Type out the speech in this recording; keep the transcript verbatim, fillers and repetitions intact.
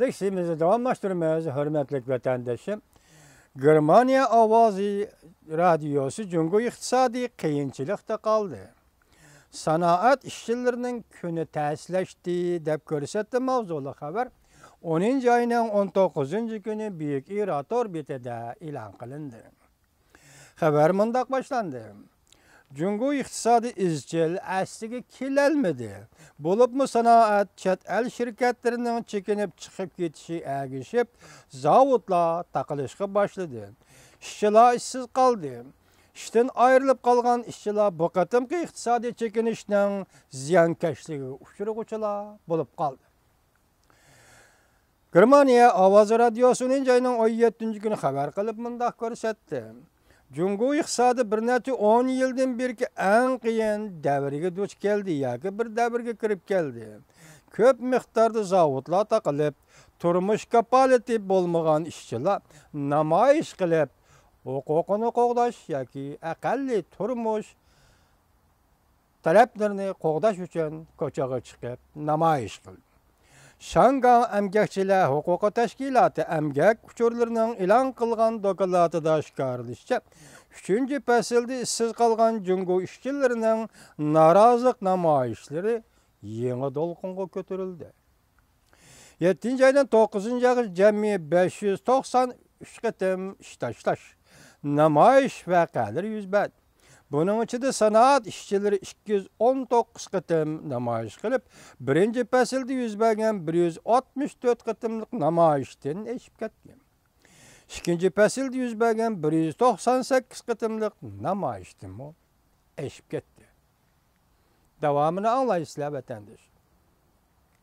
سىيمىزنى داۋاملاشتۇرىمىز، ھۆرمەتلىك ۋەتەندىشىم. گېرمانىيە ئاۋازى رادىيوسى جۇڭگو ئىقتىسادى قىيىنچىلىقتا قالدى. سانائەت ئىشچىلىرىنىڭ كۈنى تەسلەشتى، دەپ كۆرسەتتى ماۋزۇلۇق خەۋەر ئونىنچى ئاينىڭ ئون توققۇزىنچى كۈنى بۈيۈك ئىرا تور بېتىدە ئېلان قىلىندى. خەۋەر مۇنداق باشلاندى. جۇڭگو ئىقتىسادى ئىزچىل ئەسلىگە كېلەلمىدى. بولۇپمۇ سانائەت چەت ئەل شىركەتلىرىنىڭ چېكىنىپ چىقىپ كېتىشى ئەگىشىپ، زاۋۇتلار تاقىلىشقا باشلىدى. ئىشچىلار ئىشسىز قالدى. ئىشتىن ئايرىلىپ قالغان ئىشچىلار بۇ قېتىمقى ئىقتىسادىي چېكىنىشنىڭ زىيانكەشلىكىگە ئۇچرىغۇچىلار بولۇپ قالدى. گېرمانىيە ئاۋازى رادىيوسى ئونىنچى ئاينىڭ ئون يەتتىنچى كۈنى خەۋەر قىلىپ مۇنداق كۆرسەتتى. جۇڭگو ئىقتىسادى بىر نەچچە ئون يىلدىن بېرىكى ئەڭ قىيىن دەۋرگە دۇچ كەلدى ياكى بىر دەۋرگە كىرىپ كەلدى. كۆپ مىقداردا زاۋۇتلار تاقىلىپ، تۇرمۇش كاپالىتى بولمىغان ئىشچىلار نامايىش قىلىپ، ھوقۇقىنى قوغداش ياكى ئەقەللىي تۇرمۇش تەلەپلىرىنى قوغداش ئۈچۈن كوچىغا چىقىپ نامايىش قىلدى. شاڭگاڭ ئەمگەكچىلەر ھوقۇقى تەشكىلاتى ئەمگەك ئۇچۇرلىرىنىڭ ئېلان قىلغان دوكلاتىدا ئاشكارىلىشىچە، ئۈچىنچى پەسىلدە ئىشسىز قالغان جۇڭگو ئىشچىلىرىنىڭ نارازىلىق نامايىشلىرى يېڭى دولقۇنغا كۆتۈرۈلدى. يەتتىنچى ئايدىن توققۇزىنچى ئايغىچە جەمئىي بەش يۈز توقسان ئۈچ قېتىم ئىش تاشلاش، نامايىش ۋەقەلىرى يۈز بەردى. بۇنىڭ ئىچىدە سانائەت ئىشچىلىرى ئىككى يۈز ئون توققۇز قېتىم نامايىش قىلىپ، بىرىنچى پەسىلدە يۈز بەرگەن بىر يۈز ئاتمىش تۆت قېتىملىق نامايىشتىن ئېشىپ كەتكەن. ئىككىنچى پەسىلدە يۈز بەرگەن بىر يۈز توقسان سەككىز قېتىملىق نامايىشتىنمۇ ئېشىپ كەتتى. داۋامىنى ئاڭلايسىلەر، ۋەتەنداش.